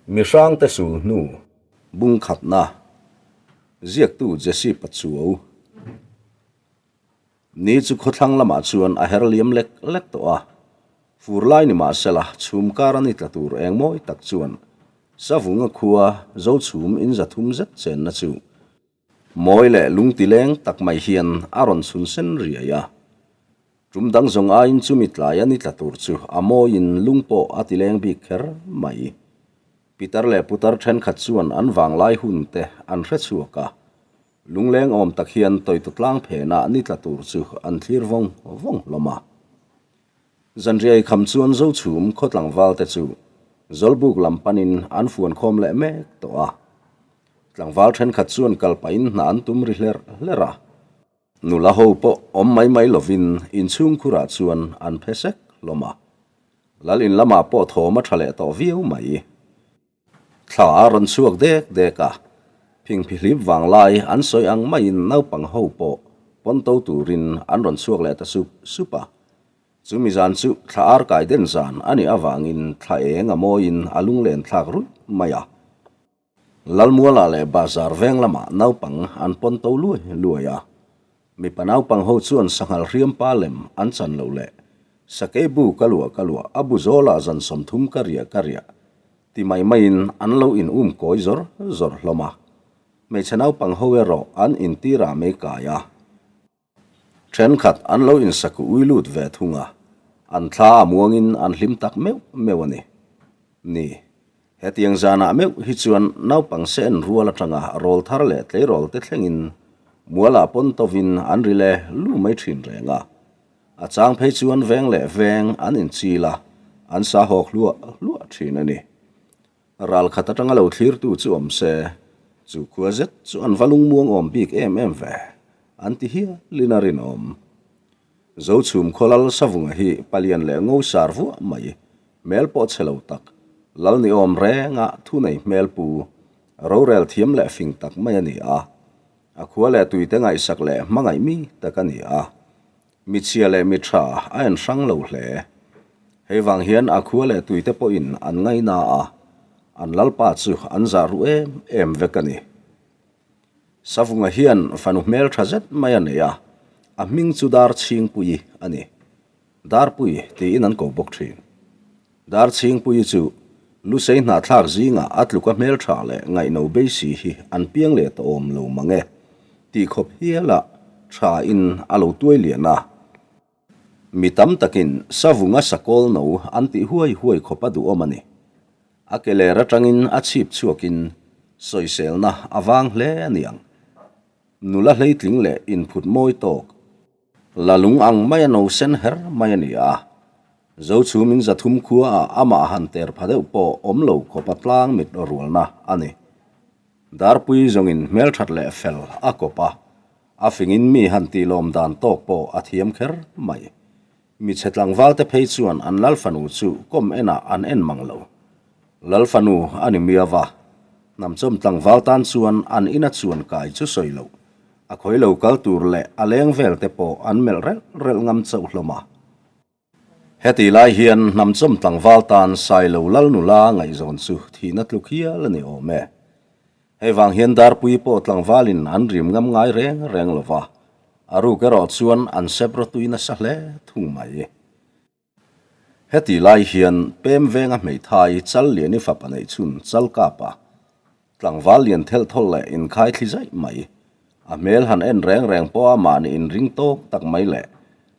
Mihrangte sul hnu bung khatna ziaktu Jesse Pachuau ni chu khawthlang lamah chuan a her liam lek lek tawh a, fur lai ni mahsela chhum kar a ni tla tur eng mawi tak chuan Savunga khua Zochhum in 300 zet chenna chu Mawi leh lungtileng tak mai hian a rawn chhun sen riai a. Tum dang zawng aiin chumi tlai a ni tla tur chu a mawiin lung pawh a tileng bik kher mai. Pitar leh putar thenkhat chuan an vanglai hun te an hre chhuak a. Lungleng awm tak hian tawitawtlang phenah ni tla tur chu an thlir vawng vawng hlawm a. Zanriai kham chuan Zochhum khaw tlangval te chu Zawlbuk lam panin an fuan khawm leh mek tawh a. Tlangval thenkhat chuan kal pahin hna an tum ri hlerh hlerh a. Nula ho pawh awm mai mai lovin inchhung khurah chuan an phe sek hlawm a. Lal in lamah pawh thawm a tha leh tawh viau mai. Thla a rawn chhuak dek dek a, phingphihlip vanglai an sawi ang maiin naupang ho pawh pawn to turin an rawn chhuak leh ta sup sup a. Chumi zan chu thla ar kai den zan a nih avangin thla eng a mawiin a lunglen thlak ruih mai a. Lalmuala leh Bazar veng lamah naupang an pawn to luai luai a. Mipa naupang ho chuan sanghal hriam pa lem an chan loh leh sakei bu ka luah ka luah a bu zawlah zan 30 ka riah ka riah ti mai maiin an lo in um kawi zawr zawr hlawm a. Hmeichhe naupang ho erawh an intir ah mei kai a. Thenkhat an lo insaku ui lut ve thung a, an thla a muangin an hlim tak meuh meuh a ni. Ni. Hetiang zanah meuh hi chuan naupang se en rual atanga rawl thar leh tleirawl te thlengin mualah pawn tovin an ri le lu mai thin reng a. A chang phei chuan veng leh veng an inchil a, an sa hawk hluah hluah thin a ni. Ral khat atanga lo thlirtu chu awm se, chu khua zet chu an va lungmuang awm bik em em ve, an ti hialin a rinawm. Zochhum khawlal Savunga hi palian leh ngo sar vuah mai, hmel pawh chhe lo tak, lal ni awm renga thu nei hmel pu, rorel thiam leh fing tak mai a ni a. A khua leh tuite ngaihsak leh hmangaih mi tak a ni a. Mi chhia leh mi tha a en hrang lo hle. Hei vang hian a khua leh tuite pawhin an ngaina a, an lalpa chu an zah ru em em vek a ni. Savunga hian fanu hmel tha zet mai a nei a, a hming chu Darchhingpuii a ni. Darpui tiin an ko bawk thin. Darchhingpuii chu Lusei hnahthlak zingah a tluka hmel tha leh ngaihno beisi hi an piang leh tawh awm lo mang e tih khawp hiala tha in a lo tuai lian a. Mi tam takin Savunga sakawl no an tih huai huai khawp a duhawm a ni. A ke ler atangin a chhip chhuakin sawiselna a vang hle a niang. Nula hleitling leh inphut mawi tawk. La lung ang mai a no sen her mai a ni a. Zochhum in 300 khua ah amah han ter pha deuh pawh awm lo khawp a tlang mit rualna a ni. Darpui zawngin hmelthat leh fel a kawp a, a fingin mi han tih lawm dan tawk pawh a thiam kher mai. Mi chhe tlangval te phei chuan an Lalfanu chu kawm enah an en mang lo. Lalfanu a ni miau a, hnamchawm tlangval tan chuan an ina chuan kai chu sawi loh. A khawi lo kal tur leh a leng vel te pawh an melh relh relh ngam chauh hlawm a. Heti lai hian hnamchawm tlangval tan Sailo Lalnula ngaihzawn chu thihna tluk hial a ni awm e. Hei vang hian Darpui pawh tlangvalin an rim ngam ngai reng reng lo va, a ruk erawh chuan an sep rawtui nasa hle thung mai. Heti lai hian pem venga hmeithai chal lian i fapa neih chhun chal kap a, tlangval lian thelh thawl leh inkhai thli zaih mai. A hmel han en reng reng pawh a mahni inring tawk tak mai leh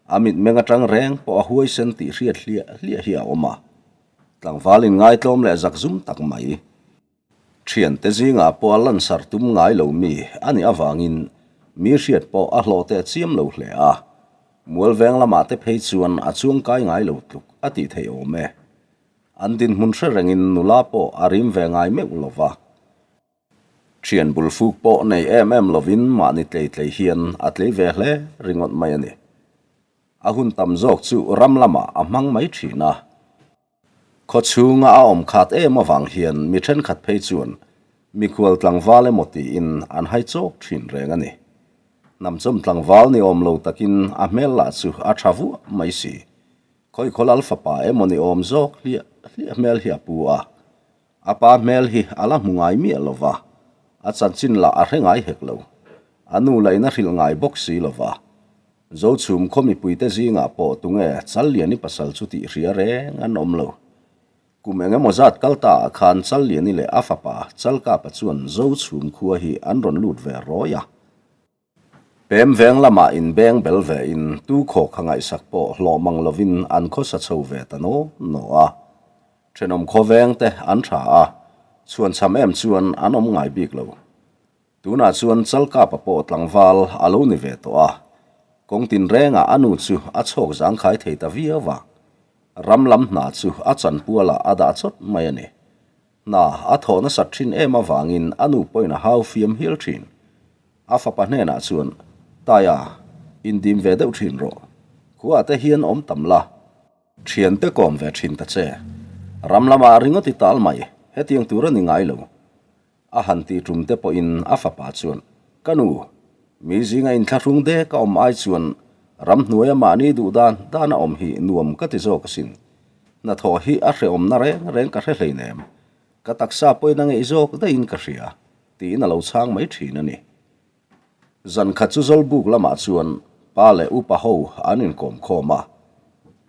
a mitmeng atang reng pawh a huaisen tih hriat hliah hliah hi a awm a. Tlangval inngaitlawm leh zakzum tak mai. Thiante zingah pawh a lansar tum ngai lo mi a nih avangin mi hriat pawh a hlawh teh chiam lo hle a, Mualveng lamah te phei chuan a chuangkai ngai lo tluk a tih theih awm e. An dinhmun hre rengin nula pawh a rim ve ngai meuh lo va. Thian bul fuk pawh nei em em lovin mahni tlei tlei hian a tlei ve hle ringawt mai a ni. A hun tam zawk chu ram lamah a hmang mai thin a. Khaw chhunga a awm khat em avang hian mi thenkhat phei chuan mikhual tlangval emaw tiin an hai chawk thin reng a ni. Hnamchawm tlangval ni awm lo takin a hmel lah chu a tha vuah mai si. Khawikhawl alfapa emaw ni awm zawk hliah hliah hmel hi a pu a. A pa hmel hi a la hmu ngai miah lo va, a chanchin lah a hre ngai hek lo. A nu lain a hrilh ngai bawk si lo va. Zochhum khaw mipuite zingah pawh tunge Challiani pasal chu tih hria reng an awm lo. Kum eng emaw zat kal ta ah khan Challiani leh a fapa Chalkapa chuan Zochhum khua hi an rawn lut ve rawi a. Pem veng lamah inbeng bel ve in tu khaw kha ngaihsak pawh hlawh mang lovin an khawsa chho ve ta naw naw a. Thenawm khaw veng te an tha a, chhuanchham em chuan an awm ngai bik lo. Tunah chuan Chalkapa pawh tlangval a lo ni ve tawh a, kawng tinrengah a nu chu a chhawk zangkhai thei ta viau a, ram lam hna chu a chanpualah a dah chawt mai a ni. Hna a thawh nasat thin em avangin a nu pawhin a hau fiam hial thin. A fapa hnenah chuan, Taia, indim ve deuh thin rawh. Khuaah te hian awm tam la. Thiante kawm ve thin ta che. Ram lamah ringawt i tal mai, hetiang tur a ni ngai lo. A han tih tum te pawhin a fapa chuan, Ka nu, mi zinga inthlahrung dek a awm ai chuan ramhnuaia mahni duh dan dan a awm hi nuam ka ti zawk asin. Hnathawh hi a hrehawmna reng reng ka hre hleinem. Ka taksa pawhin a ngeih zawk daihin ka hria, tiin a lo chhang mai thin a ni. Zan khat chu Zawlbuk lamah chuan pa leh upa ho an inkawm khawm a.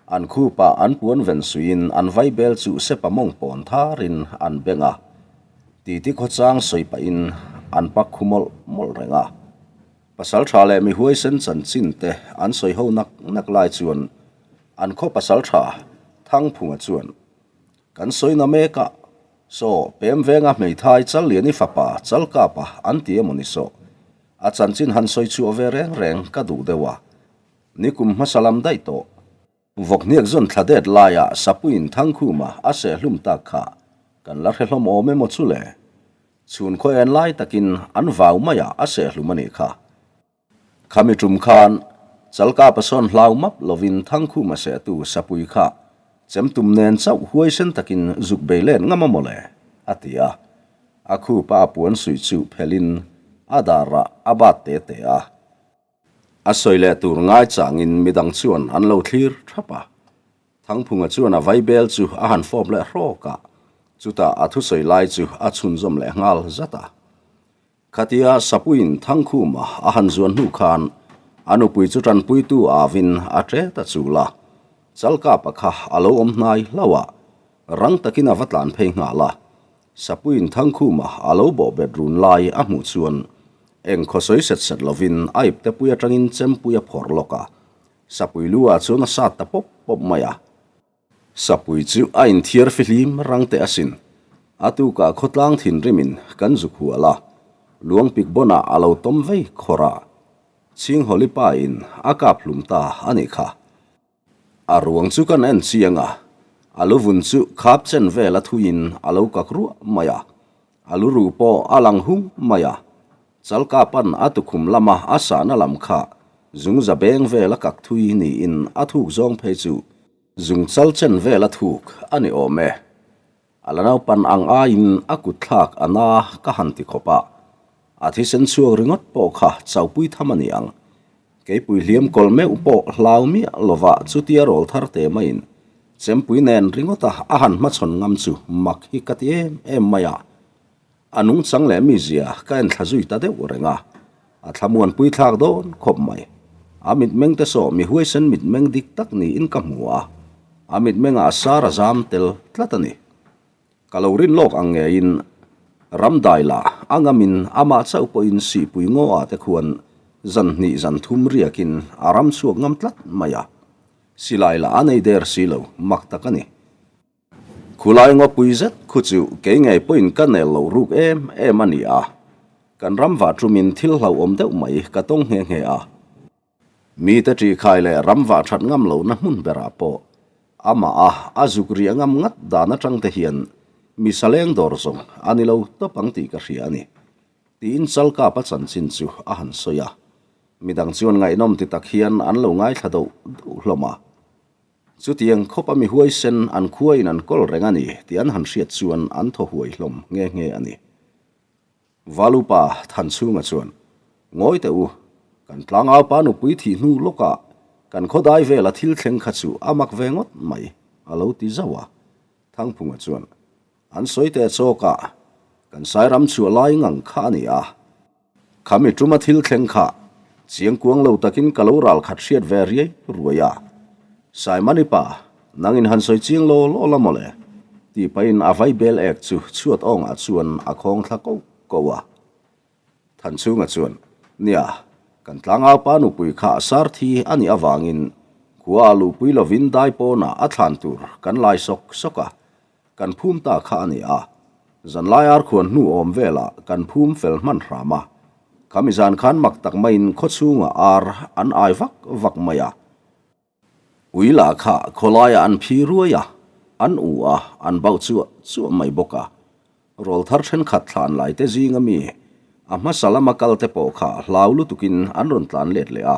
An khupa an puan ven suiin an vaibel chu sepa mawng pawn tharin an beng a. Titi khawchang sawi pahin an pak khu mawlh mawlh reng a. Pasaltha leh mi huaisen chanchin te an sawi ho nak nak lai chuan an khaw pasaltha Thangphunga chuan Kan sawi na mek a, saw pem venga hmeithai Challiani fapa Chalkapa an ti emaw ni saw. A chanchin han sawi chhuah ve reng reng ka duh deuh a. Nikum hmasa lam daih tawh. Vawkhniak zawn thla det laia Sapuiin Thangkhuma a sehhlum tak kha kan la hre hlawm awm emaw chu le. Chhun khaw en lai takin an vau maiah a sehhlum a nih kha. Khami tum khan Chalkapa sawn hlau map lovin Thangkhuma sehtu Sapui kha chemtum nen chauh huaisen takin zuk bei let ngam a mawle, a ti a. A khupa a puan suih chu phelhin a darah a bat te te a. A sawi leh tur ngai changin midang chuan an lo thlir thap a. Thangphunga chuan a vaibel chu a han fawp leh hrawk a, chutah a thusawi lai chu a chhunzawm leh nghal zat a. Khatia Sapuiin Thangkhuma a han zuan hnu khan a nupui chu tanpuitu avin a ṭe ta chul a, Chalkapa kha a lo awm hnai hlauh a, rang takin a va tlan phei nghal a. Sapuiin Thangkhuma a lo bawhbet run lai a hmuh chuan eng khaw sawi set set lovin a iptepui atangin chempui a phawrh lawk a, Sapui lu ah chuan a sat ta pawp pawp mai a. Sapui chu a inthiar fihlim rang teh asin. A tukah khawtlang thinrimin kan zuk hual a, Luangpik bawnah a lo tawm vei khawrh a, Chhinghawli pa in a kap hlum ta a nih kha. A ruang chu kan en chiang a, a lu vun chu khap chen vel a thuiin a lo kak ruah mai a, a lu ruh pawh a lang hung mai a, Chalkapan a tukhum lama a sahna lam kha zungza beng vel a kak thui niin a thuk zawng phei chu Zung chal chen vel a thuk a ni awm e. A la naupan ang aiin a kut thlak a na ka han ti khawp a. A thisen chhuak ringawt pawh kha chaupui tham a ni ang. Keipui hliam kawl meuh pawh hlau miah lova chutia rawl thar te maiin chempui nen ringawta a han hmachhawn ngam chu mak hi ka ti em em mai a. A nungchang leh mizia ka en thla zui ta deuh reng a, a thlamuanpui thlak dawn khawp mai. A mitmeng te saw mi huaisen mitmeng dik tak niin ka hmu a, a mitmengah sar a zam tel tlat a ni. Ka lo rin lawk ang ngeiin Ramdai lah a ngamin amah chauh pawhin sihpui ngaw ah te khuan zan hnih zan thum riakin a ram chhuak ngam tlat mai a, silai lah a nei der si lo, mak tak a ni. Khulai ngawpui zet khu chu kei ngei pawhin ka nel lo ruk em em a ni a, kan ram vah tumin thil hlauhawm deuh mai ka tawng nghe nghe a. Mite ṭihkhai leh ram vah ṭhat ngam lohna hmun berah pawh amah a a zuk riah ngam ngat dan aṭang te hian mi saleng dawr zawng a ni lo tawp ang tih ka hria a ni, tiin Chalkapa chanchin chu a han sawi a. Midang chuan ngaihnawm ti tak hian an lo ngaithla deuh deuh hlawm a. Chutiang khawp a mi huaisen an khuain an kawl reng a ni tih an han hriat chuan an thaw huai hlawm nghe nghe a ni. Valupa Thanchhunga chuan, Ngawi teh u, kan tlangaupa nupui thih hnu lawkah kan khawdai vela thil thleng kha chu a mak ve ngawt mai, a lo ti zauh a. Thangphunga chuan. An sawi teh chawk a, kan Sairam chhuah lai ngang kha a ni a. Khami tuma thil thleng kha chiang kuang lo takin ka lo ral khat hriat ve riai ruai a. Saimani pa, nangin han sawi chiang law law la mawle, tih pahin a vai bel ek chu chhuat awngah chuan a khawng thla ko ko a. Thanchhunga chuan, Nia, kan tlangau pa nupui kha sar thi a nih avangin khua a luhpui lovin dai pawnah a thlan tur kan lai sawk sawk a, kan phum ta kha a ni a. Zanlai arkhuan hnu awm velah kan phum fel hman hram a. Khami zan khan mak tak maiin khawchhungah ar an ai vak vak mai a. Ui lah kha khawlaiah an phi ruai a, an u a, an bauh chuah chuah mai bawk a. Rawlthar thenkhat thlan lai te zinga mi a hmasa lama kal te pawh kha hlau lutukin an rawn tlan let leh a.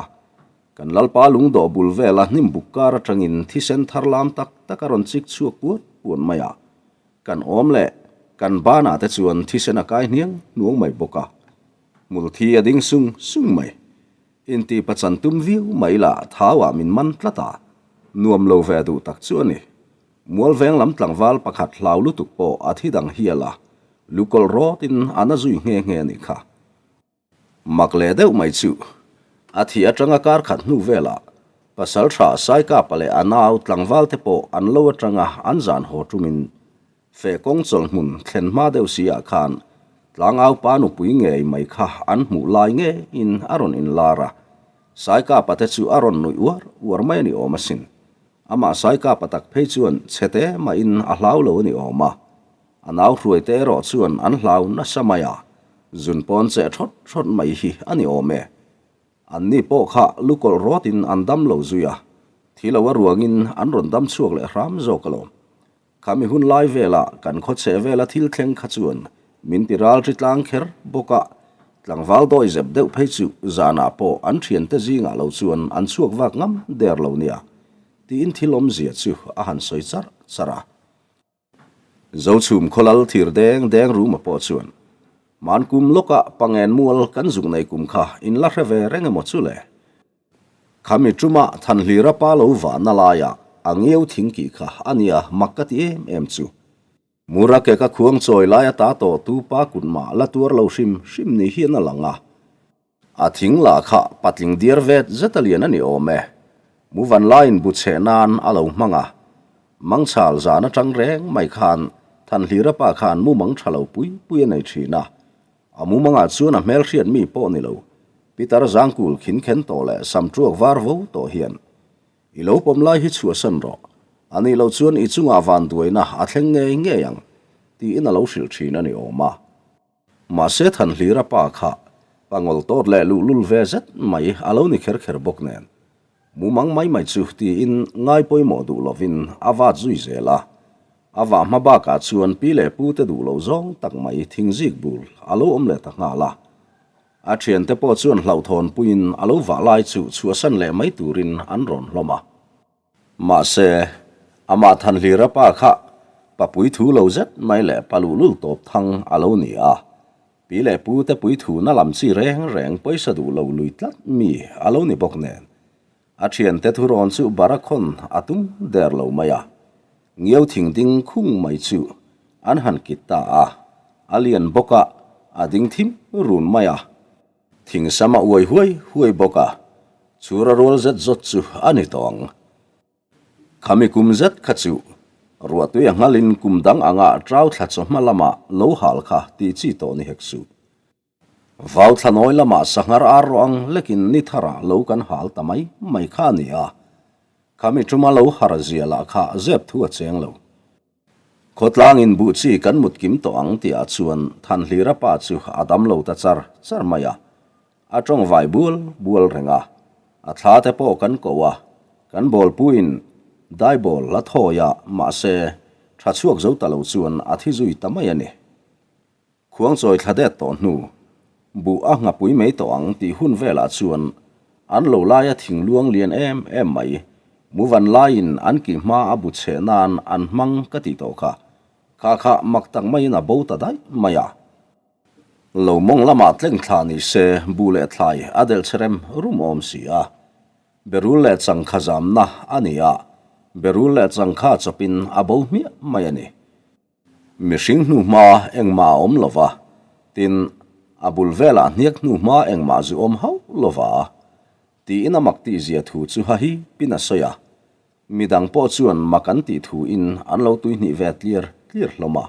Kan Lalpa lungdawh bul vela hnim buk kar atangin thisen thar lam tak tak a rawn chik chhuak puat puat mai a. Kan awm leh kan banah te chuan thisen a kai hniang hnuang mai bawk a. Hmulthi a ding sung sung mai. Inti pachan tum viau mai la thauah min man tlat a, nuam lo ve duh tak chu a ni. Mualveng lam tlangval pakhat hlau lutuk pawh a thi dang hial a, lukawlh rawtin a na zui nghe nghe a nih kha. Mak leh deuh mai chu, a thi atanga kar khat hnu velah pasal tha Saikapa leh a nau tlangval te pawh an lo atanga an zan haw tumin Feh kawng chawlh hmun thlen hma deuh si ah khan tlangau pa nupui ngei mai kha an hmuh lai ngeiin a rawn inlar a, Saikapa te chu a rawn nuih uar uar mai a ni awm asin. Amah Saikapa tak phei chuan chhete mahin a hlau lo a ni awm a, a nau hruai te erawh chuan an hlau nasa mai a, zun pawn cheh thawt thawt mai hi a ni awm e. Anni pawh kha lukawlh rawtin an dam lo zui a, thi lo a ruangin an rawn dam chhuak leh hram zawk alawm. Khami hun lai velah kan khaw chhe vela thil thleng kha chuan min ti ral ri tlang kher bawk a, tlangval dawi zep deuh phei chu zanah pawh an thiante zingah lo chuan an chhuak vak ngam der lo nia tiin thil awmzia chu a han sawi charh charh a. Zochhum khawlal thir deng deng ruma pawh chuan Hmankum lawkah pangen mual kan zuk nei kum kha in la hre ve reng emaw chu le? Khami ṭuma Thanhlira pa lo vahna laiah a ngeu thing kih kha a nia mak ka ti em em chu. Mura ke ka khuang chawi lai ata tawh tu pa kut mah la tuar lo hrim hrim ni hian a lang a. A thing lah kha patling diar vet zet a lian a ni awm e. Muvan laiin bu chheh nan a lo hmang a. Mangchhal zan aṭang reng mai khan Thanhlira pa khan mumang ṭha lo pui pui a nei ṭhin a. A mumangah chuan a hmelhriat mi pawh ni lo, Pitar zangkul khin khen tawh leh sam tuak var vo tawh hian, I lo pawm lai hi chhuahsan rawh, a nih loh chuan i chungah vanduaina a thleng ngei ngei ang, tiin a lo hrilh thin a ni awm a. Mahse Thanhlira pa kha pangawl tawt leh luhlul ve zet mai a lo ni kher kher bawk nen, Mumang mai mai chu tiin ngai pawimawh duh lovin a vat zui zel a. A vah hma bakah chuan pi leh pu te duh loh zawng tak mai thingzik bul a lo awm leh ta nghal a. A thiante pawh chuan hlauhthawn puiin a lo vah lai chu chhuahsan leh mai turin an rawn hlawm a. Mahse, amah Thanhlira pa kha papui thu lo zet mai leh pa luhlul tawp thang a lo ni a. Pi leh pu te pui thuna lam chi reng reng pawisa duh lo lui tlat mi a lo ni bawk nen, a thiante thurawn chu Barakhawn a tum der lo mai a, ngiau thing ding khung mai chu an han kit ta a, a lian bawk a, a ding thim run mai a, thing sam a uai huai huai bawk a, chhura rual zet zawt chu a ni tawh ang. Khami kum zet kha chu ruahtui a nghalin kum dang anga trau thla chawhma lama lo hal kha tih chi tawh ni hek suh. Vau thla nawi lamah sanghar ar rawh ang lekin ni tharah lo kan hal ta mai mai kha a ni a, khami tuma lo har zia lah kha zep thu a cheng lo. Khawtlangin buh chi kan mut kim tawh ang tihah chuan Thanhlira pa chu a dam lo ta char char mai a, a tawng vai bual bual reng a, a thla te pawh kan ko a, kan bawlpuiin daibawl la thawi a, mahse tha chhuak zo ta lo chuan a thi zui ta mai a ni. Khuangchawi thla det tawh hnu, buh a nghapui mai tawh ang tih hun velah chuan an lo laia thing luang lian em em mai, muvan laiin an kih hma a bu chheh nan an hmang ka tih tawh kha, kha kha mak tak maiin a bo ta daih mai a. Lo mawng lamah tleng thla ni se buh leh thlai a delh che rem rum awm si a. Berul leh changkha zamna a ni a, berul leh changkha chawpin a bo hmiah mai a ni. Mihring hnuhma engmah a awm lo va, tin, a bul velah hniak hnuhma engmah zu awm hauh lo va, tiin a mak tihzia thu chu hahi pin a sawi a. Midang pawh chuan mak an tih thuin an lo tuihnih ve tlir tlir hlawm a.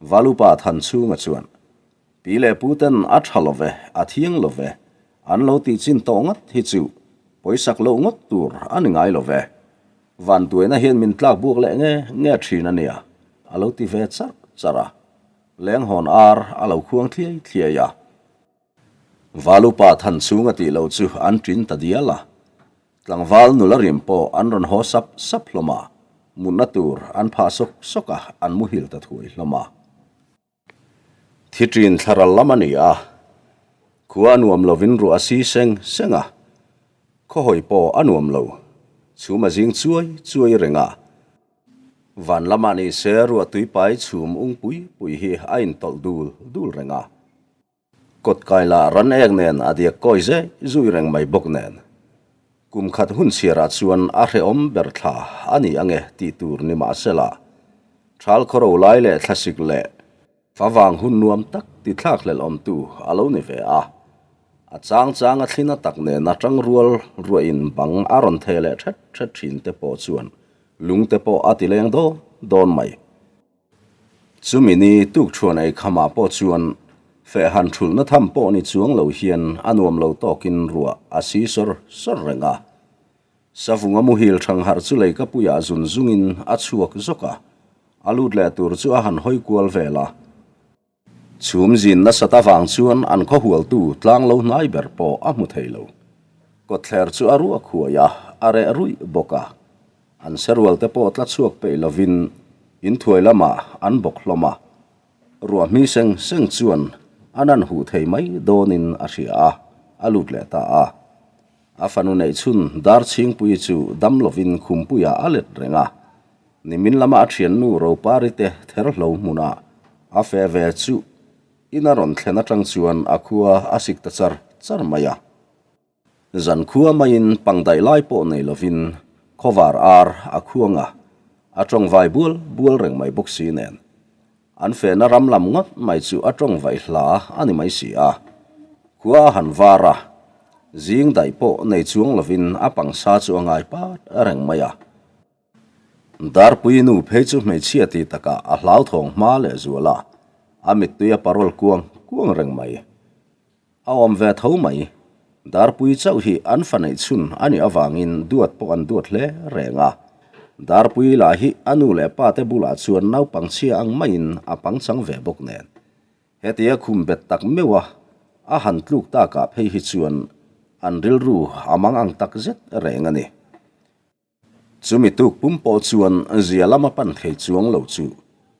Valupa Thanchhunga chuan, Pi leh pu ten a tha lo ve, a thiang lo ve, an lo tih chin tawh ngat hi chu pawisak loh ngawt tur a ni ngai lo ve. Vantuaina hian min tlak buak leh nge nge thin a nia, a lo ti ve charh charh a. Lenghawn ar a lo khuang thliai thliai a. Valupa Thanchhunga tih loh chu an ṭin ta dial a. Tlangval nula rim pawh an rawn haw sap sap hlawm a, mutna tur an phah sawk sawk a, an muhil ta thuai hlawm a. Thi ṭin thlaral lam a ni a, khua a nuam lovin ruah a si seng seng a, khawhawi pawh a nuam lo, chhum a zing chuai chuai reng a. Van lamah ni se ruah tuipai chhum ung pui pui hi a intawlh dul dul reng a. Kawt kai lah ran ek nen a diak kawi zeh zui reng mai bawk nen. Kum khat hun chhiarah chuan a hrehawm ber thla a ni ange tih tur ni mahsela, thal khawro lai leh thlasik leh favang hun nuam tak ti thlak hlelh awmtu a lo ni ve a. A chang chang a thlina tak nena tangrual ruahin bang a rawn theh leh thet thet thin te pawh chuan lungte pawh a ti leng dawn dawn mai. Chumi ni tukṭhuan ei khamah pawh chuan feh han ṭhulhna tham pawh ni chuang lo hian a nuam lo tawkin ruah a si sawr sawr reng a. Savunga muhil ṭhangharh chu leikapuiah zun zungin a chhuak zawk a, a lut leh tur chu a han hawi kual vel a. Chhum zin nasat avang chuan an khaw hualtu tlang lo hnai ber pawh a hmu thei lo. Kawtthler chu a ruak huai a, a reh ruih bawk a. An serual te pawh tla chhuak peih lovin inthuai lamah an bawk hlawm a. Ruah hmi seng seng chuan a nan huh thei mai dawnin a hria a, a lut leh ta a. A fanu neih chhun Darchhingpuii chu dam lovin khumpuiah a let reng a. Nimin lama a thiannu Ropari te therhlo hmunah a feh ve chu in a rawn thlen atang chuan a khua a sik ta char char mai a. Zan khua maiin pangdaih lai pawh nei lovin khawvar ar a khuang a, a tawngvai bual bual reng mai bawk si nen. An fehna ram lam ngawt mai chu a tawngvaih hla a ni mai si a. Khua a han var a, zing daih pawh nei chuang lovin a pangsa chu a ngai pat reng mai a. Darpui nu phei chu hmeichhia ti takah a hlauthawng hma leh zual a, a mittui a parawl kuang kuang reng mai. A awm ve tho mai. Darpui chauh hi an fa neih chhun a nih avangin duat pawh an duat hle reng a. Darpui lah hi a nu leh pa te bulah chuan naupang chhia ang maiin a pangchang ve bawk nen. Hetia khum bet tak meuh a a han tluk takah phei hi chuan an rilru a mang ang tak zet reng a ni. Chumi tuk pum pawh chuan zia lama pan thei chuang lo chu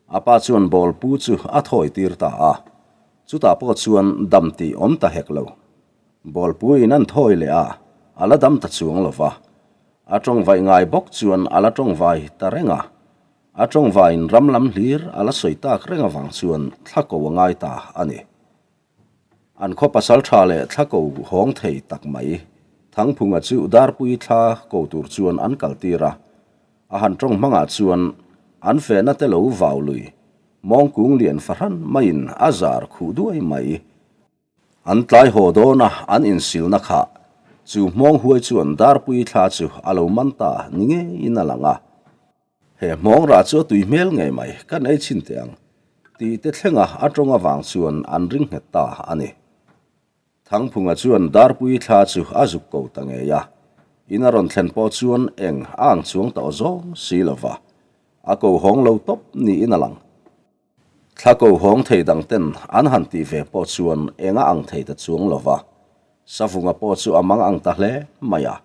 a pa chuan ball pu chu a thawi tir ta a, chutah pawh chuan dam tih awm ta hek lo. Ball pu in an thawi leh a, a la dam ta chuang lo va. A tawngvaih ngai bawk chuan a la tawngvai ta reng a, a tawngvaiin ram lam hlir a la sawi tak reng avang chuan thla ko a ngai ta a ni. An khaw pasal tha leh thla ko hawng thei tak mai. Thangphunga chu Darpui thla ko tur chuan an kal tir a. A han tawng hmangah chuan an fehna te lo vau lui. Mawngkung lian fahran maiin a zar khuh duai mai. An tlai haw dawn a an insilna kha chu hmawng huai chuan Darpui thla chu a lo man ta ni ngeiin a lang a. He hmawng rah chu a tui hmel ngei mai, kan ei chhin teh ang, tih te thlenga a tawng avang chuan an ring nghet ta a ni. Thangphunga chuan Darpui thla chu a zuk ko ta ngei a, in a rawn thlen pawh chuan eng a ang chuang tawh zawng si lo va, a ko hawng lo tawp niin a lang. Thla ko hawng thei dang ten an han tih ve pawh chuan eng a ang thei ta chuang lo va, Savunga pawh chu a mang ang ta hle mai a.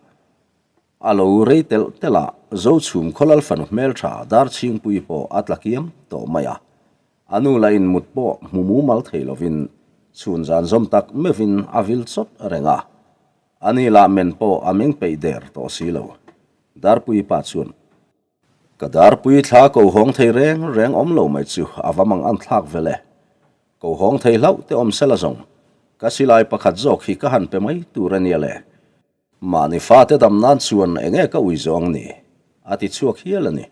A lo rei telh telh a, Zochhum khawlal fanu hmeltha Darchhingpui pawh a tla kiam tawh mai a. A nu lah in mut pawh hmu mumal thei lovin chhun zan zawm tak meuhin a vil chawt reng a. A ni lah men pawh a meng peih der tawh si lo. Darpui pa chuan, Ka Darpui thla ko hawng thei reng reng awm lo mai chu a va mang an thlak vel e. Ko hawng thei hlauh te awm sela zawng, ka silai pakhat zawk hi ka han pe mai tur a nia le. Mahni fate dam nan chuan enge ka ui zawng ni? A ti chhuak hial a ni.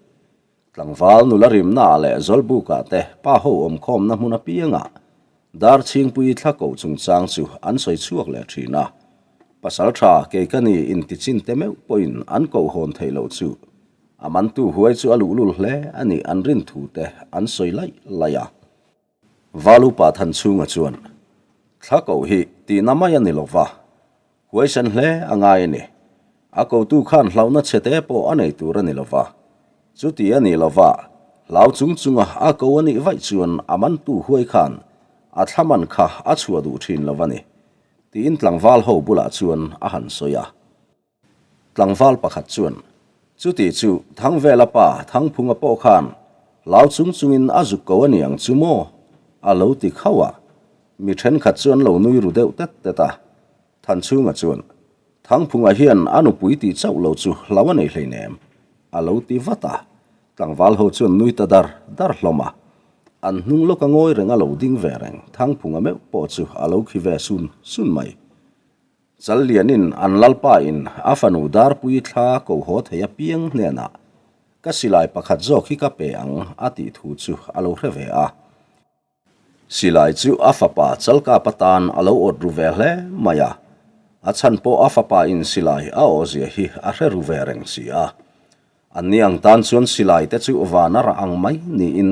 Tlangval nula rimnaah leh Zawlbukah te pa ho awmkhawmna hmun apiangah Darchhingpui thla koh chungchang chu an sawi chhuak leh thin a. Pasal tha kei ka ni intichin te meuh pawhin an koh hawn theih loh chu a mantu huai chu a luhlul hle a nih an rin thu te an sawi laih laih a. Valupa Thanchhunga chuan, Thla koh hi tihna mai a ni lo va, huaisen hle a ngai a ni. A kotu khan hlauhna chhete pawh a nei tur a ni lo va. Chuti a nih lo va, hlau chung chunga a ko a nih vaih chuan a mantu huai khan a thla man kha a chhuah duh thin lo a ni, tiin tlangval ho bulah chuan a han sawi a. Tlangval pakhat chuan, Chuti chu Thangvela pa Thangphunga pawh khan hlau chung chungin a zuk ko a ni ang chu maw? a lo ti khauh a. Mi thenkhat chu an lo nui ru deuh tet tet a. Thanchhunga chuan, Thangphunga hian a nupui tih chauh lo chu hlau a nei hleinem, a lo ti vat a. Tlangval ho chuan nui ta dar dar hlawm a. An hnung lawka ngawi reng a lo ding ve reng Thangphunga meuh pawh chu a lo khi ve sun sun mai. Challianin an lalpa in a fanu Darpui thla ko haw thei apiang hnenah ka silai pakhat zawk hi ka pe ang a tih thu chu a lo hre ve a. Silai chu a fapa Chalkapa tan a lo awt ru ve hle mai a, a chhan pawh a fapa in silai a awhzia hi a hre ru ve reng si a. Anni ang tan chuan silai te chu van a rah ang mai niin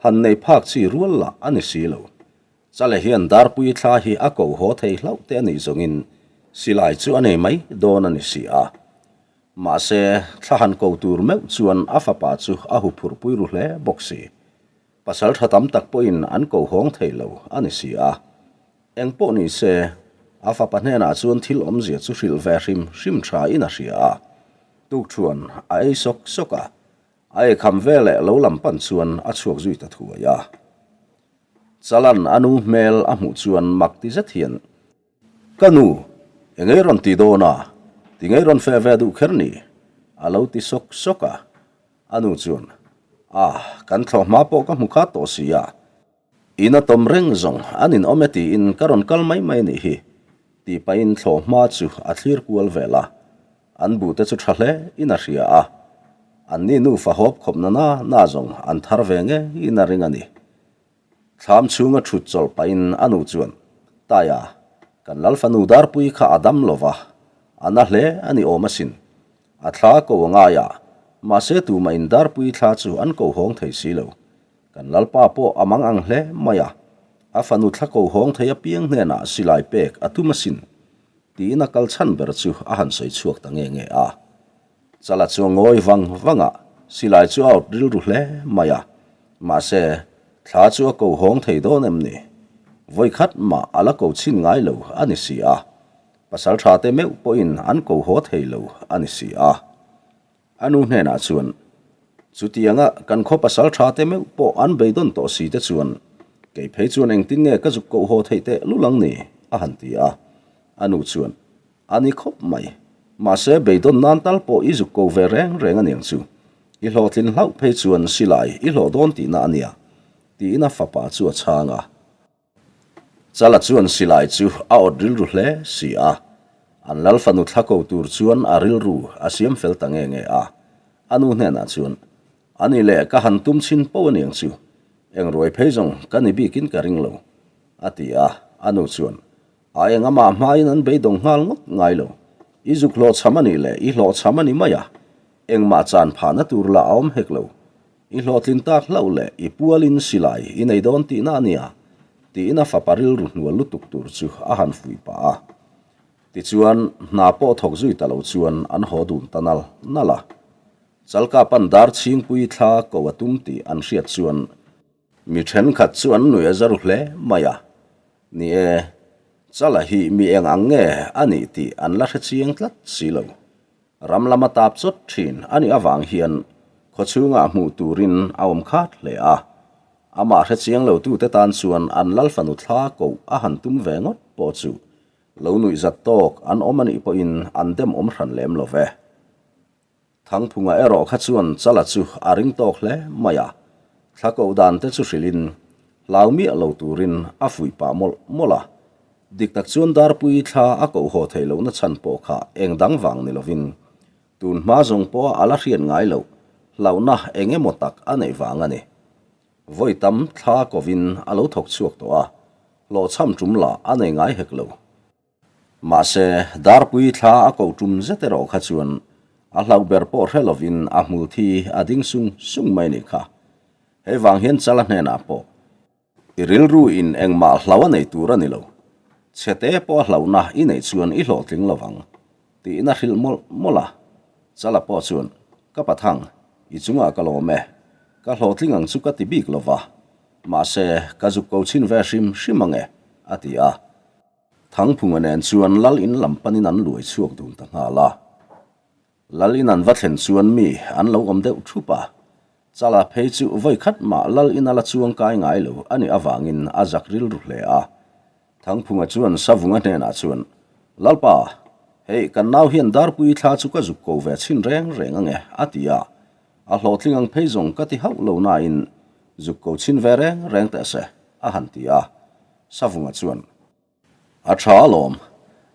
han nei phak chi rual lah a ni si lo. Chale hian Darpui thla hi a ko haw thei hlauh te a nih zawngin silai chu a nei mai dawn a ni si a. Mahse, thla han ko tur meuh chuan a fapa chu a hu phurhpui ru hle bawk si. Pasal tha tam tak pawhin an ko hawng thei lo a ni si a. Eng pawh ni se, a fapa hnenah chuan thil awmzia chu hrilh ve hrim hrim tha in a hria a. Tukṭhuan a ei sawk sawk a, a eikham veleh lo lam pan chuan a chhuak zui ta thuai a. Chalan a nu hmel a hmuh chuan mak ti zet hian, Ka nu, engei rawn ti dawn a? Tingei rawn feh ve duh kher ni? a lo ti sawk sawk a. A nu chuan, Ah, kan thlawh hma pawh ka hmu khat tawh si a. In a tawm reng zawng an inawm e tiin ka rawn kal mai mai a nih hi, tih pahin thlawh hma chu a thlir kual vel a. An buh te chu tha hle in a hria a, an ni nufa hawp khawp na na na zawng an thar ve ngeiin a ring a ni. Thlam chhunga thut chawlh pahin a nu chuan, Taia, kan Lalfanu Darpui kha a dam lo va, a na hle a ni awm asin. A thla ko a ngai a, mahse tumah in Darpui thla chu an ko hawng thei si lo. Kan Lalpa pawh a mang ang hle mai a, a fanu thla ko hawng thei apiang hnenah silai pek a tum asin. Tiin a kal chhan ber chu a han sawi chhuak ta nge nge a. Chala chu a ngawi vang vang a, silai chu a awt rilru hle mai a. Mahse, thla chu a ko hawng thei dawn em ni? Vawi khat mah a la ko chhin ngai lo a ni si a. Pasal tha te meuh pawhin an ko haw thei lo a ni si a. A nu hnenah chuan, Chutianga kan khaw pasal tha te meuh pawh an beidawn tawh si te chuan, kei phei chuan engtin nge ka zuk koh haw theih teh lul ang ni? a han ti a. A nu chuan, A ni khawp mai. Mahse, beidawn nan tal pawh i zuk ko ve reng reng a niang chu. I hlawhtlin hlauh phei chuan silai i hlawh dawn tihna a nia, tiin a fapa chu a chhang a. Chala chuan silai chu a awt rilru hle si a, an lal fanu thla ko tur chuan a rilru a siam fel ta nge nge a. A nu hnenah chuan, A ni le, ka han tum chhin po aniang chu, eng ruai phei zawng ka ni bikin ka ring lo, a ti a. A nu chuan, A eng amah hmain an beidawng nghal ngawt ngai lo, i zuk hlawhchham a nih le, i hlawhchham a ni mai a, engmah chan phahna tur lah a awm hek lo, I hlawhtlin tak hlauh leh i pualin silai i nei dawn tihna a nia, tiin a fapa rilru hnual lutuk tur chu a han fuih pah a. Tichuan, hna pawh thawk zui ta lo chuan an haw dun ta nal nal a. Chalkapan dar chhingpui thla ko a tum tih an hriat chuan mi thenkhat chu an nuih a za ru hle mai a. Ni e, Chala hi mi eng ang nge a nih tih an la hre chiang tlat si lo. Ram lama tap chawt thin a nih avang hian khawchhungah hmuh turin a awm khat hle a. Amah hre chiang lo tute tan chuan an lal fanu thla koh a han tum ve ngawt pawh chu lo nuih zat tawk an awm a nih pawhin an dem awm hran lem lo ve. Thangphunga erawh kha chuan Chala chu a ring tawk hle mai a, thla koh dan te chu hrilhin hlau miah lo turin a fuih pah mawlh mawlh a. Dik tak chuan Darpui thla a koh haw theih lohna chhan pawh kha eng dang vang ni lovin tun hma zawng pawha a la hriat ngai loh. hlauhna eng emaw tak a neih vang a ni. Vawi tam thla kovin a lo thawk chhuak tawh a, hlawhchham tum lah a nei ngai hek lo. Mahse, Darpui thla a ko tum zet erawh kha chuan a hlauh ber pawh hre lovin a hmul thi a ding sung sung mai nih kha. Hei vang hian Chala hnenah pawh I rilru in engmah hlau a nei tur a ni lo. Chhete pawh a hlauhna i neih chuan i hlawhtling lo vang, tiin a hrilh mawlh mawlh a. Chala pawh chuan, Ka pathang, i chungah ka lawm e. Ka hlawhtling ang chu ka ti bik lo va. Mahse, ka zuk ko chhin ve hrim hrim ang e, a ti a. Thangphunga nen chuan lal in lam panin an luai chhuak dun ta nghal a. Lal in an va thlen chuan mi an lo awm deuh thup a, Chala phei chu vawi khat mah Lal in a la chuang kai ngai lo a nih avangin a zak rilru hle a. Thangphunga chuan Savunga hnenah chuan, Lalpa, hei kan nau hian Darpui thla chu ka zuk ko ve chhin reng reng ange a ti a, a hlawhtling ang phei zawng ka ti hauh lo nain zuk ko chhin ve reng reng teh se a han ti a. Savunga chuan, A tha alawm,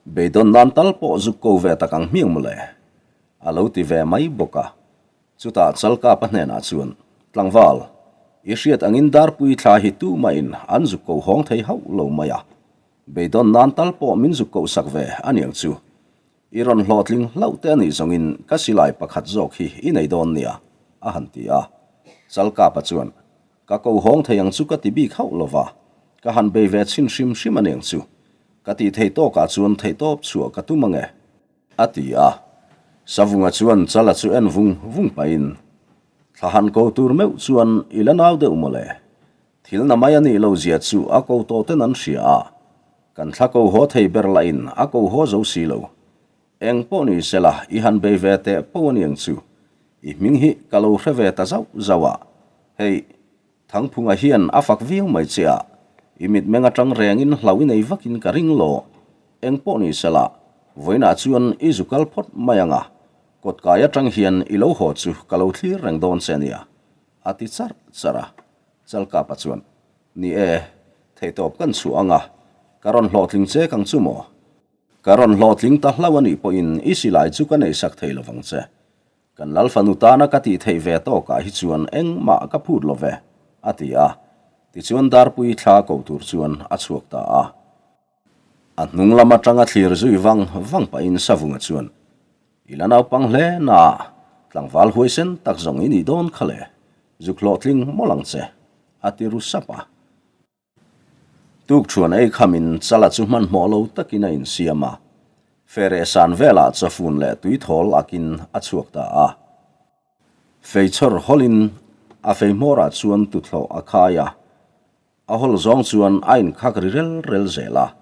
beidawn nan tal pawh zuk ko ve tak ang hmiang mawle, a lo ti ve mai bawk a. Chutah Chalkapa hnenah chuan, Tlangval, i hriat angin Darpui thla hi tumahin an zuk ko hawng thei hauh lo mai a, beidawn nan tal pawh min zuk koh sak ve a niang chu. I rawn hlawhtling hlauh te a nih zawngin ka silai pakhat zawk hi i nei dawn nia, a han ti a. Chalkapa chuan, Ka ko hawng thei ang chu ka ti bik hauh lo va, ka han bei ve chhin hrim hrim a niang chu. Ka tih theih tawkah chuan theihtawp chhuah ka tum ange. A ti a. Savunga chuan Chala chu en vung vung pahin, Thla han ko tur meuh chuan i la nau deuh mawle. Thil na mai a nih lo zia chu a ko tawh ten an hria a. Kan thla ko haw thei ber lahin a ko haw zo si lo. Eng pawh ni sela i han bei ve teh po a niang chu. I hming hi ka lo hre ve ta zauh zauh a. Hei, Thangphunga hian a fak viau mai che a, i mitmeng atang rengin hlau i nei vakin ka ring lo. Eng pawh ni sela, vawiinah chuan i zu kal phawt mai ang a, kawtkai atang hian i lo haw chu ka lo thlir reng dawn che nia, a ti charh charh a. Chalkapa chuan, Ni e, theihtawp kan chhuah ang a, ka rawn hlawhtling chek ang chu maw? Ka rawn hlawhtling ta hlauh a nih pawhin i silai chu ka neihsak thei lovang che. Kan lal fanu tana ka tih theih ve tawkah hi chuan engmah ka phut lo ve, a ti a. Tichuan Darpui thla ko tur chuan a chhuak ta a. A hnung lam atanga thlir zui vang vang pahin Savunga chuan, I la naupang hle na, tlangval huaisen tak zawng i nih dawn kha le, zuk hlawhtling mawlh ang che, a ti ru sap a. Tukṭhuan ei khamin Chala chu hmanhmawh lo takin a insiam a, Fereh san velah chawfun leh tuithawl akin a chhuak ta a. Feichawr hawlin a fei hmawrah chuan tuthlawh a khai a, a hawl zawng chuan a inkhak ri rel rel zel a,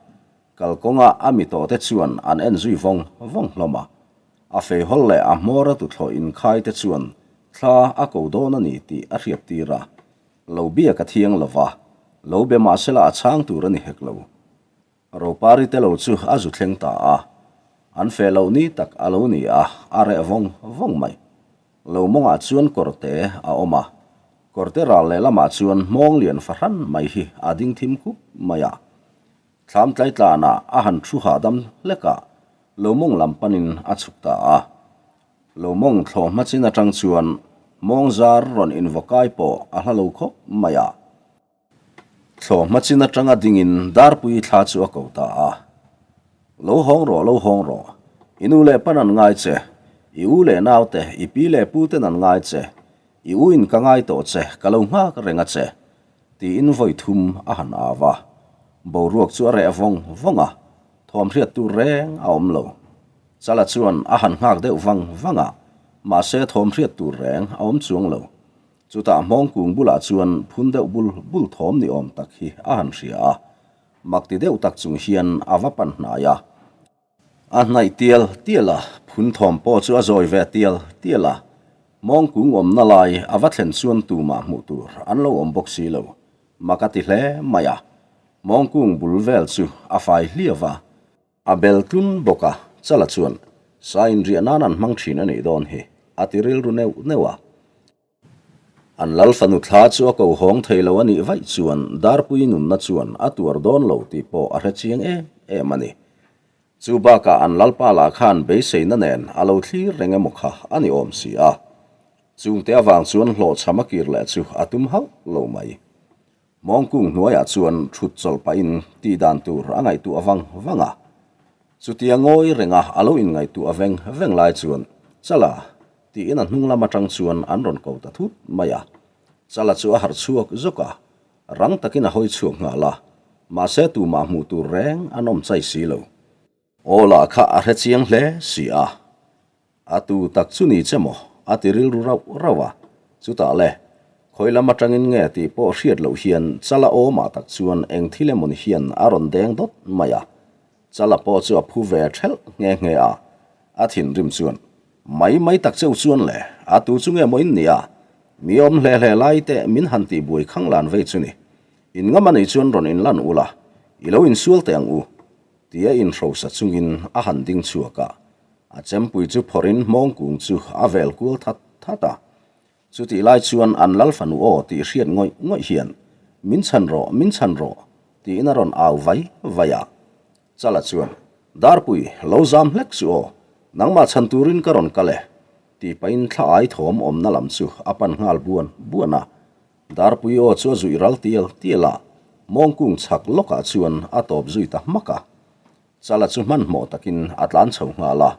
kalkawnga a mi tawhte chuan an en zui vawng vawng hlawm a. A fei hawl leh a hmawra tuthlawh inkhai te chuan thla a ko dawn a ni tih a hriattir a. Lo biak a thiang lo va, lo be mahsela a chhang tur a ni hek lo. Ropari te lo chu a zu thleng ta a, an feh loh ni tak a lo ni a, a reh vawng vawng mai. Lo mawngah chuan kawrte a awm a, kawrte ral lehlamah chuan hmawng lian fahran mai hi a ding thim khup mai a. Thlam tlaitlanah a han thu hahdam hlek a, lo mawng lam panin a chhuk ta a. Lo mawng thlawh hma chin atang chuan mawng zar rawn invakai pawh a hla lo khawp mai a. Thlawh hma chin atanga dingin Darpui thla chu a ko ta a. Lo hawng rawh, lo hawng rawh. I nu leh pan an ngai che. I u leh naute, i pi leh pu ten an ngai che. I u in ka ngai tawh che, ka lo nghak reng a che. Tiin vawi thum a han au a. Boruak chu a reh vawng vawng a, thawm hriat tur reng a awm lo. Chala chuan a han nghak deuh vang vang a, mahse thawm hriat tur reng a awm chuang lo. Chutah hmawng kung bulah chuan phun deuh bul bul thawm ni awm tak hi a han hria a, mak ti deuh tak chung hian a va pan hnai a. A hnaih tial tial a, phun thawm pawh chu a zawi ve tial tial a. Hmawng kung awmna lai a va thlen chuan tumah hmuh tur an lo awm bawk si lo. Mak a ti hle mai a, hmawng kung bul vel chu a fai hliau va. A bel tlun bawk a, Chala chuan sa inriah nan an hmang thin a nih dawn hi, a ti rilru neuh neuh a. An lal fanu thla chu a ko hawng thei lo a nih vaih chuan Darpui nunna chuan a tuar dawn lo tih pawh a hre chiang em em a ni. Chu bakah an lalpa lah khan beiseina nen a lo thlir reng emaw kha a ni awm si a. Chungte avang chuan hlawhchham a kir leh chu a tum hauh lo mai. Mawngkung hnuaiah chuan thut chawlh pahin tih dan tur a ngaihtuah vang vang a. Chutia ngawi renga a lo inngaihtuah veng veng lai chuan, Chala! tiin a hnung lam atang chuan an rawn ko ta thut mai a. Chala chu a harh chhuak zawk a, rang takin a hawi chhuak nghal a, mahse tumah hmuh tur reng an awm chai si lo. Aw lah kha a hre chiang hle si a. A tu tak chu ni che maw? a ti rilru rauh rauh a. Chutah le, khawi lam atangin nge tih pawh hriat loh hian Chala awmah tak chuan eng thil emawni hian a rawn deng dawt mai a. Chala pawh chu a phu ve thelh nghe nghe a. A thinrim chuan, Mai mai tak cheu chuan le, a tu chu nge maw in nia? Mi awm hle hle lai te min han tih buai khang lan vei chu ni. In ngam a nih chuan rawn inlan ula, i lo insual teh ang u. Tia inhrosa chungin a han ding chhuak a, a chempui chu phawrhin hmawngkung chu a vel kual that that a. Chutih lai chuan an lal fanu aw tih hriat ngawih ngawih hian, Min chhan rawh, min chhan rawh, tiin a rawn au vai vai a. Chala chuan, Darpui, lo zam hlek chu aw, nangmah chhan turin ka rawn kal e, tih pahin thla ai thawm awmna lam chu a pan nghal buan buan a. Darpui aw chu a zuih ral tial tial a, mawngkung chhak lawkah chuan a tawp zui ta hmak a. Chala chu hmanhmawh takin a tlan chho nghal a,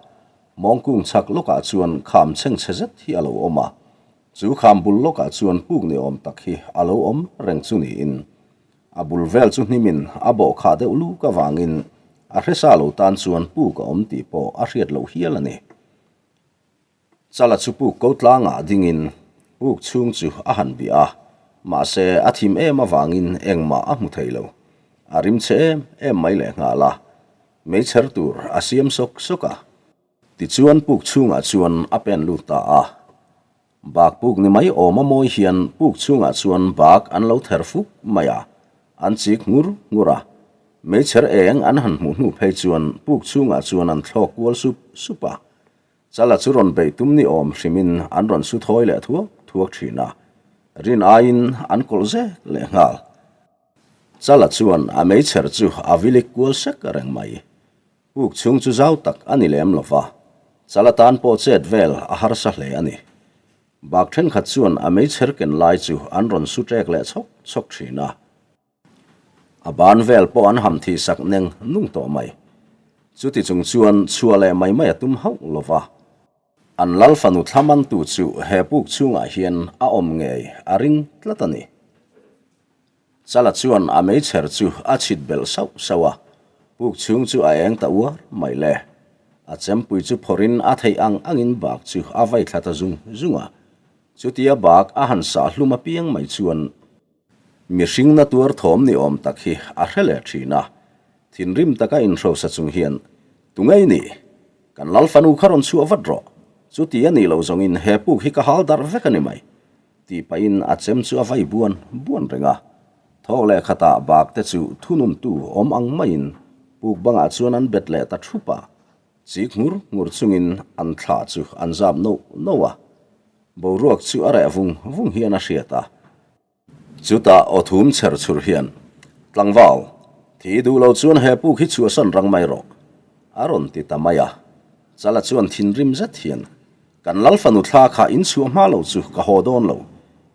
mawngkung chhak lawkah chuan kham chhengchhe zet hi a lo awm a. Chu kham bul lawkah chuan puk ni awm tak hi a lo awm reng chu niin a bul vel chu hnimin a bawh khah deuh luk avangin a hresa lo tan chuan puk a awm tih pawh a hriat loh hial a ni. Chala chu puk ko tlangah dingin puk chhung chu a han bih a, mahse a thim em avangin engmah a hmu thei lo. A rim che em em mai leh nghal a, meichher tur a siam sawk sawk a. Tichuan puk chhungah chuan a pen lut ta a. Bak puk ni mai awm a mawi hian puk chhungah chuan bak an lo ther fuk mai a, an chik ngur ngur a. Meichher eng an han hmuh hnu phei chuan puk chhungah chuan an thlawk kual sup sup a. Chala chu rawn beih tum ni awm hrimin an rawn su thawi leh thuak thuak thin a, rin aiin an kawlh zek leh nghal. Chala chuan a meichher chu a vilik kual sek reng mai. Puk chhung chu zau tak a ni lem lo va, Chala tan pawh chet vel a harsa hle a ni. Bak thenkhat chuan a meichher ken lai chu an rawn su ṭek leh chhawk chhawk thin a. A ban vel pawh an ham thih sak neng nung tawh mai. Chuti chung chuan chhuah leh mai mai a tum hauh lo va. An lal fanu thla mantu chu he puk chhungah hian a awm ngei a ring tlat a ni. Chala chuan a meichher chu a chhit belh sauh sauh a, puk chhung chu a eng ta uar mai le. A chempui chu phawrhin a theih ang angin bak chu a vai thla ta zung zung a. Chutia bak a han sah hlum apiang mai chuan Mihring na tuar thawm ni awm tak hi a hre leh thin a, thinrim taka inhrosa chung hian, Tu ngei ni? Kan lal fanu kha rawn chhuah vat rawh, chuti a nih loh zawngin he puk hi ka hal darh vek a ni mai, tih pahin a chem chu a vai buan buan reng a. Thawk leh khatah bak te chu thununtu awm ang maiin puk bangah chuan an bet leh ta thup a, chik ngur ngur chungin an thla chu an zap noh noh a. Boruak chu a reh vung vung hian a hriat a. Chutah aw thum chher chhur hian, Tlangval, thi duh lo chuan he puk hi chhuahsan rang mai rawh, a rawn ti ta mai a. Chala chuan thinrim zet hian, Kan lal fanu thla kha in chhuah hma lo chu ka haw dawn lo.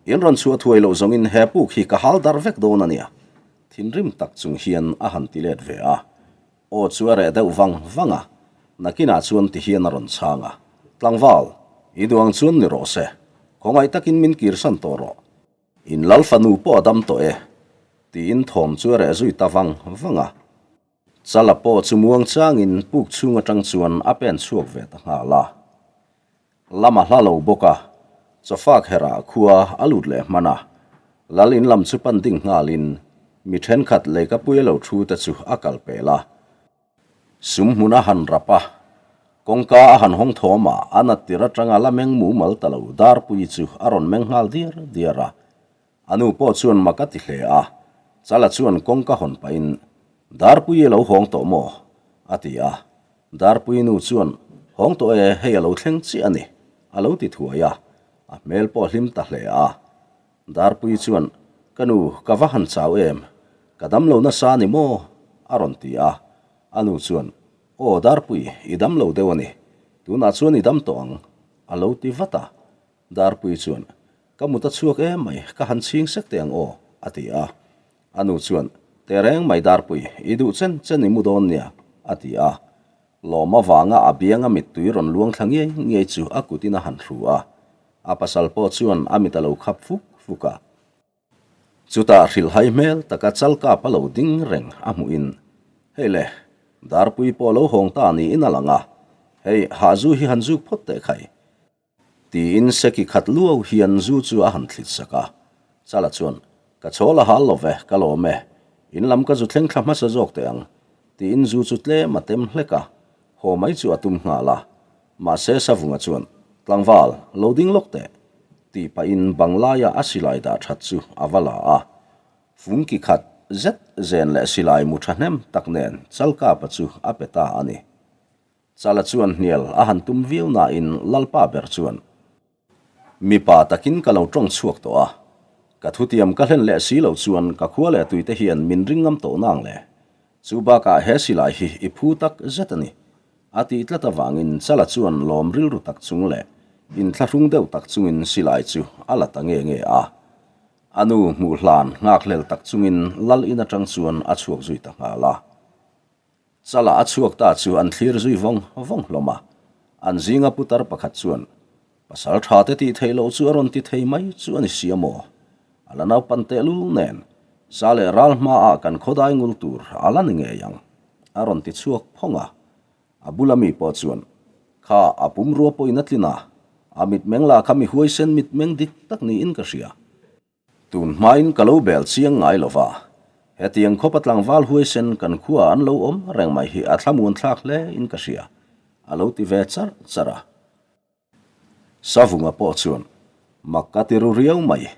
In rawn chhuah thuai loh zawngin he puk hi ka hal dar vek dawn a nia. Thinrim tak chung hian a han ti let ve a. Aw chu a reh deuh vang vang a, nakinah chuan ti hian a rawn chhang a, Tlangval, i duh ang chuan ni rawh se, khawngaih takin min kirsan tawh rawh. In lal fanu pawh a dam tawh e, tiin thawm chu a reh zui ta vang vang a. Chala pawh chu muang changin puk chhung atang chuan a pen chhuak ve ta nghal a. Lam a hla lo bawk a, chawfak herah khua a lut leh hman a, lal in lam chu pan ding nghalin mi thenkhat leikapui a lo thu te chu a kal pel a. Sum hmun a han rap a, kawngka a han hawng thawm a, a nat tir atanga la meng mumal ta lo Darpuii chu a rawn meng nghal diar diar a. A nu pawh chuan mak a ti hle a, Chala chuan kawngka hawn pahin, Darpuii a lo hawng tawh maw? a ti a. Darpuii nu chuan, Hawng tawh e, hei a lo thleng chiah a ni, a lo ti thuai a, a hmel pawh a hlim ta hle a. Darpuii chuan, Ka nu, ka va han chau em? Ka dam lo nasa a ni maw? a rawn ti a. A nu chuan, Aw Darpui, i dam lo deuh a ni. Tunah chuan i dam tawh ang, a lo ti vat a. Darpuii chuan, Ka mut a chhuak em mai, ka han chhing sek teh ang aw, a ti a. A nu chuan, Tehreng mai Darpui, i duh chen chen i mu dawn nia, a ti a. Lawm avanga a bianga mittui rawn luang thla ngiai ngiai chu a kutin a han hru a. A pasal pawh chuan a mit a lo khap fuk fuk a. Chutah hrilhhai hmel taka chalkap a lo ding reng a hmuhin, Hei le, Darpui pawh lo hawng ta niin a lang a, hei hahzu hi han zuk phawt teh khai. Tiin seki khat luau hian zu chu a han thlit sak a. Chala chuan, Ka chawl a hal lo ve, ka lawm e. In lam ka zu thleng thla hmasa zawk teh ang. Tiin zu chu tlem a tem hlek a, haw mai chu a tum nghal a. Mahse Savunga chuan, Tlangval, lo ding lawk teh. Tih pahin bang laia a silai dah that chu a va la a. Fungki khat zet zen leh silai mu thahnem tak nen Chalkapa chu a pe ta a ni. Chala chuan hnial a han tum viau nain Lalpa ber chuan, Mipa takin ka lo tawng chhuak tawh a, ka thutiam ka hlen leh si loh chuan ka khua leh tuite hian min ring ngam tawh nang le. Chu bakah he silai hi i phu tak zet a ni. A tih tlat avangin Chala chuan lawm rilru tak chung leh inthlahrung deuh tak chungin silai chu a la ta nge nge a. A nu hmuh hlan nghakhlel tak chungin Lal in atang chuan a chhuak zui ta nghal a. Chala a chhuak ta chu an thlir zui vawng vawng hlawm a, an zinga putar pakhat chuan, Pasal tha te tih theih loh chu a rawn ti thei mai chu a ni si a maw? A la naupan tehlul nen, sa leh ral hmaah kan khawdai ngul tur a la ni ngei ang, a rawn ti chhuak phawng a. A bula mi pawh chuan, Kha, a pumrua pawhin a tlin a, a mitmeng lah kha mi huaisen mitmeng dik tak niin ka hria. Tun hmain ka lo bel chiang ngai lo va, hetiang khawpa tlangval huaisen kan khuaah an lo awm reng mai hi a thlamuan thlak hle in ka hria, a lo ti ve charh charh a. Savunga pawh chuan, Mak ka ti ru riau mai,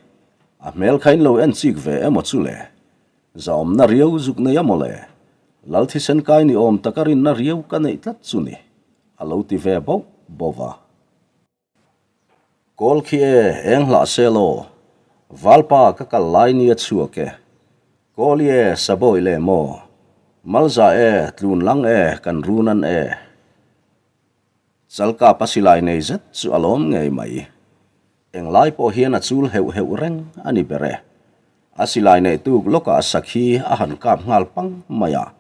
a hmel kha in lo en chik ve emaw chu le? Zahawmna riau zuk nei a maw le? Lal thisen kai ni awm taka rinna riau ka neih tlat chu ni, a lo ti ve bauh bauh va. Kawl khi e, eng hlah se law? Valpa ka kal lai nia chhuak e. Kawl i e, Sabawi le maw? Malza e, tlun lang e, kan run an e. Chalkap a silai nei zet chu a lawm ngei mai. Englai pawh hian a chul heuh heuh reng a ni ber e. A silai neih tuk lawkah sakhi a han kap nghal pang mai a.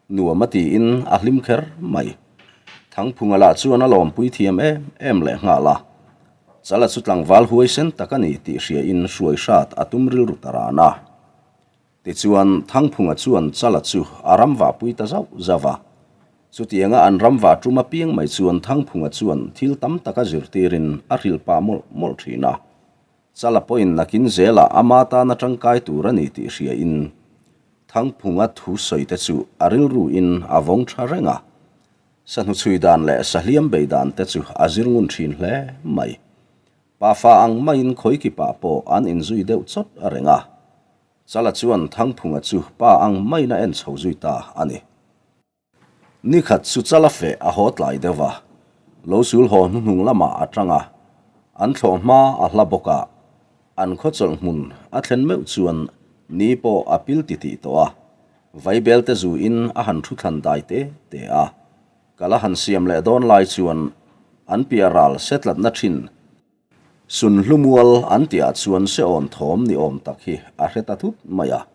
Nuam a tiin a hlim kher mai. Thangphunga lah chuan a lawmpui thiam em em leh nghal a. Chala chu tlangval huaisen tak a ni tih hriain hruai hrat a tum rilru ta ran a. Tichuan Thangphunga chuan Chala chu a ram vahpui ta zauh zauh a. Chutianga an ram vah tum apiang mai chuan Thangphunga chuan thil tam tak a zirtirin a hrilh pah mawlh mawlh thin a. Chala pawhin nakin zelah ama tana tangkai tur a ni tih hriain Thangphunga thu sawite chu a rilruin a vawng tha reng a. Sahnu chhui dan leh sahliam bei dan te chu a zir ngun thin hle mai. Pafa ang maiin khawikipah pawh an inzui deuh chawt a reng a. Chala chuan Thangphunga chu pa ang maiin a en chho zui ta a ni. Ni khat chu chala feh a haw tlai deuh a, lo sul haw hnuhnung lamah a tang a, an thlawh hma a hla bawk a, an khaw chawlh hmun a thlen meuh chuan ni pawh a pil titih tawh a, vaibel te zu in a han thu thlan dai te te a, kal a han siam leh dawn lai chuan an piah ral se tlatna thin Sunhlu mual an tihah chuan seawn thawm ni awm tak hi a hre ta thut mai a.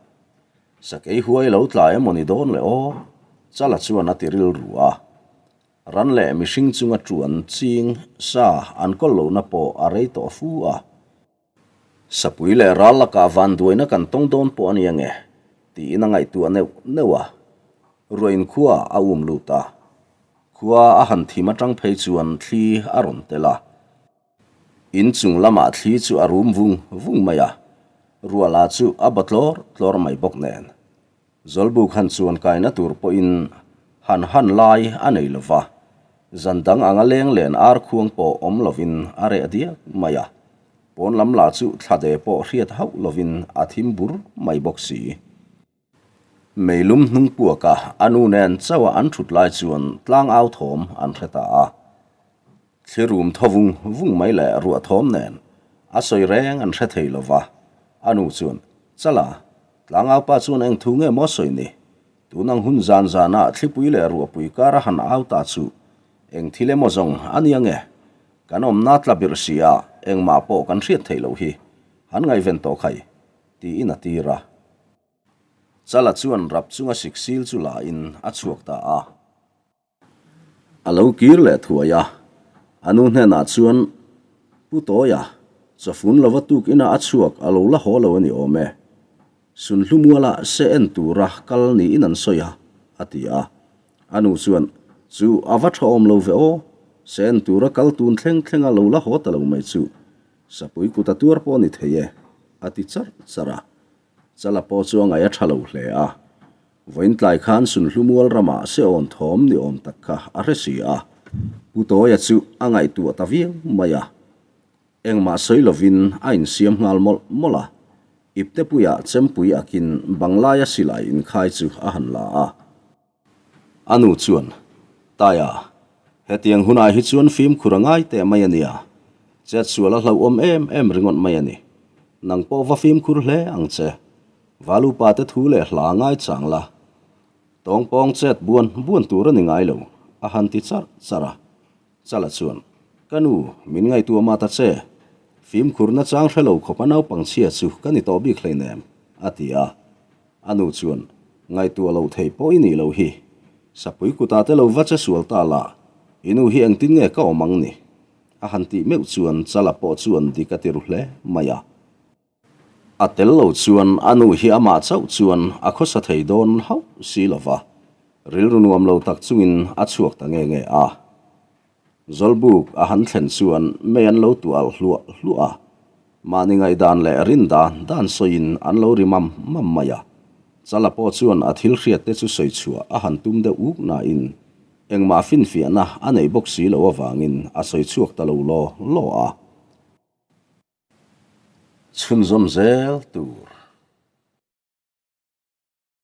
Sakei huai lo tla emaw ni dawn le aw? Chala chuan a ti rilru a. Ran leh mihring chunga tuan ching sa an kawl lohna pawh a rei tawh fu a. Sapui leh ral lakah vanduaina kan tawng dawn pawh a ni ange tiin a ngaihtuah neuh neuh a. Ruain khua a um lut a. Khua a han thim atang phei chuan thli a rawn tel a. In chung lamah thli chu a rum vung vung mai a, Ruala chu a ba tlawr tlawr mai bawk nen. Zawlbuk han chuan kaina tur pawhin han han lai a nei lo va, zan dang anga leng len ar khuang pawh awm lovin a reh diak mai a, pawn lam lah chu thlade pawh hriat hauh lovin a thim bur mai bawk si. Meilum hnung puaka a nu nen chauha an thut lai chuan tlang au thawm an hre ta a. Thli rum thaw vung vung mai leh ruah thawm nen a sawi reng an hre thei lo va. A nu chuan, Chala, tlang au pa chuan eng thu nge maw sawi ni? Tun ang hun zan zanah thlipui leh ruahpui kara han au ta chu eng thil emaw zawng a nia nge? Kan awmna tla birh si a, engmah pawh kan hriat theih loh hi. Han ngaihven tawh khai, tiin a tir a. Chala chuan rap chunga siksil chu la in a chhuak ta a. A lo kir leh thuai a, a nu hnenah chuan, Pu Tawia, chawfun lova tuk ina a chhuak a lo la haw lo a ni awm e. Sunhlu muala se en tura kal niin an sawi a, a ti a. A nu chuan, Chu a va tha awm lo ve aw, se en tura kal tun thleng thleng a lo la haw ta lo mai chu, sapui kut a tuar pawh a ni thei e, a ti charh charh a. Chala pawh chu a ngaih a tha lo hle a. Vawiin tlai khan Sunhlumual ramah seawn thawm ni awm tak kha a hre si a, Pu Tawia chu a ngaihtuah ta viau mai a. Engmah sawi lovin a insiam nghal mawlh mawlh a, iptepuiah chempui akin banglaia silai inkhai chu a han la a. A nu chuan, Taia, hetiang hunah hi chuan fimkhur a ngai teh mai a nia. Chetsual a hlauhawm em em ringawt mai a ni. Nang pawh va fimkhur hle ang che. Valupa te thu leh hla ngai chang la. Tawngpawng chet buan buan tur a ni ngai lo, a han ti charh charh a. Chala chuan, Ka nu, min ngaihtuah mah ta che. Fimkhurna chang hre lo khawpa naupangchhia chu ka ni tawh bik hleinem, a ti a. A nu chuan, Ngaihtuah loh theih pawh i nih loh hi. Sapui kutah te lo va che sual ta la, i nu hi engtin nge ka awm ang ni? A han tih meuh chuan Chala pawh chuan dik a ti ru hle mai a. A tel lo chuan a nu hi amah chauh chuan a khawsa thei dawn hauh si lo va, rilru nuam lo tak chungin a chhuak ta nge nge a. Zawlbuk a han thlen chuan mei an lo tual hluah hluah a, mahni ngaihdan leh rin dan dan sawiin an lo ri mam mam mai a. Chala pawh chuan a thil hriatte chu sawi chhuah a han tum deuh uk nain engmah finfiahna a neih bawk si loh avangin a sawi chhuak ta lo law law a. Chhunzawm zel tur.